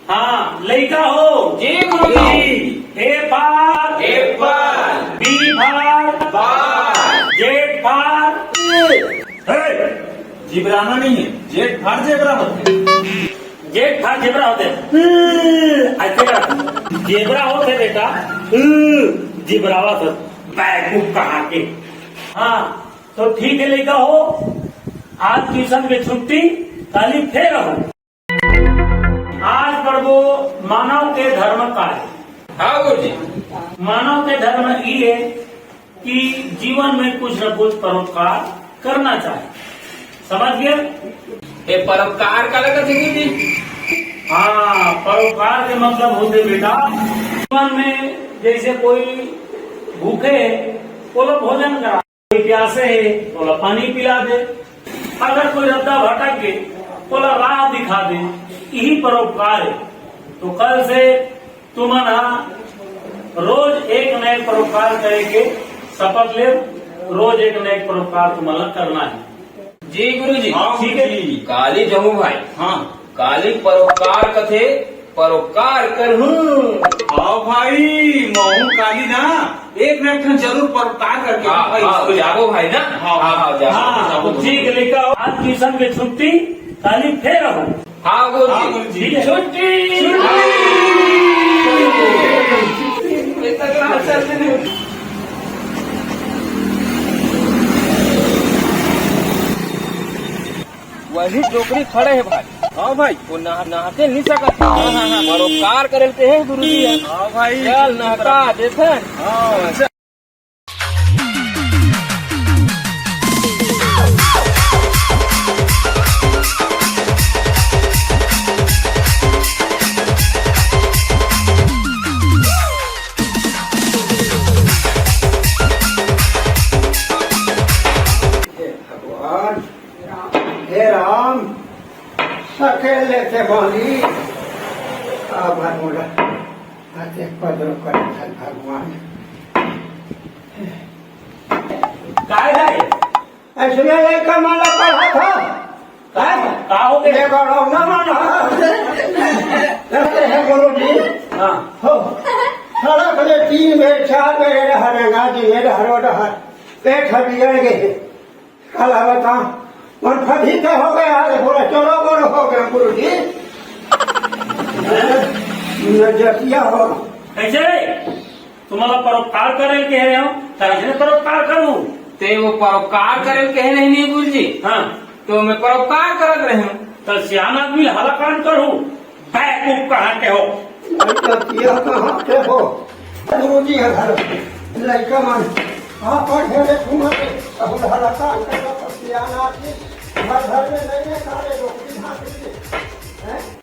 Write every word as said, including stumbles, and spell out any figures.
हाँ, लइका हो। जी गुरुजी। A for apple। B for ball। Z for हे, जिब्राना नहीं है, Z for zebra होथे। Z for zebra होथे। अइसे का? Zebra होथे बेटा, जिब्रावा सर, बैकूफ कहाँ के। हाँ, तो ठीक है लइका हो, आज ट्यूशन के छुट्टी, काली फेर आहू। आज पढ़बो मानव के धर्म का हे। हाँ गुरुजी। मानव के धर्म ई हे कि जीवन में कुछ न कुछ परोपकार करना चाही। समझ गया? ये परोपकार काला कथे गुरुजी? हाँ, परोपकार के मतलब होथे बेटा, जीवन में जैसे कोई भूखे हे, ओला भोजन करा, कोई प्यासे हे, ओला पानी पिला दे, अगर कोई रद्दा भटक गे, ओला राह दिखा दे, यही परोपकार हे। तो कल से तुमन हा रोज एक न एक परोपकार करे के शपथ ले, रोज एक न एक परोपकार तुमन ला करना हे। जी गुरुजी। हाँ, ठीक है। गुरुजी। काली जहूँ भाई। हाँ। काली परोपकार कथे, परोपकार करहूँ। हाँ भाई, महूँ काली ना एक न एक ठन जरूर परोपकार करके हाँ, भाई, हाँ, स्कूल जाबो भाई ना। हाँ, हाँ, हाँ, जाबो, हाँ, जाबो। ठीक है, लइका हो, आज ट्यूशन के छुट्टी, काली फेर आहू। हाँ गुरुजी। हाँ गुरुजी। ठीक है। छुट्टी। वही डोकरी खड़े हे भाई। हाँ भाई। वो नहा-, नहाते नहीं सकत। हाँ, हाँ, हाँ। परोपकार करे ल कहे हे गुरुजी हे। हाँ भाई। चल नहका देथन। हाँ, चल। भगवान, हे राम, सकेले से बानी, आ भगवान, आते पदरो कर भगवान। काय हे? अइसने लइका मन ला पढ़ाथस? काय? का हो गे? ये गड़ौना मन ह। कहते हैं गुरुजी। हाँ। हो। सड़क ले तीन बेर, चार बेर हरे गाजी मेरे हरो डहर। पेट ह बिगड़ गे। काला बता, मन फदी के हो गया, अरे बोला, चलो, बड़ो हो गया, गुरुजी। नजतिया हो। कइसे रे? तुमन ला परोपकार करे ल कहे हंव, त अइसने परोपकार करहूँ। ते वो परोपकार करे ल कहे नहीं, नहीं, गुरुजी। हाँ। तो मैं परोपकार करत रहेंव। त सियान आदमी ला हलाकान करहूँ। बैकूफ कहाँ के हो? नजतिया कहाँ के हो? गुरुजी हे घर, लइका मन, हाँ, पढ़े ले घूमत हे, अब हलाकान करत हे, सियान आदमी, घर, घर में नहीं है, सारे नौकरी झांकरी, हैं?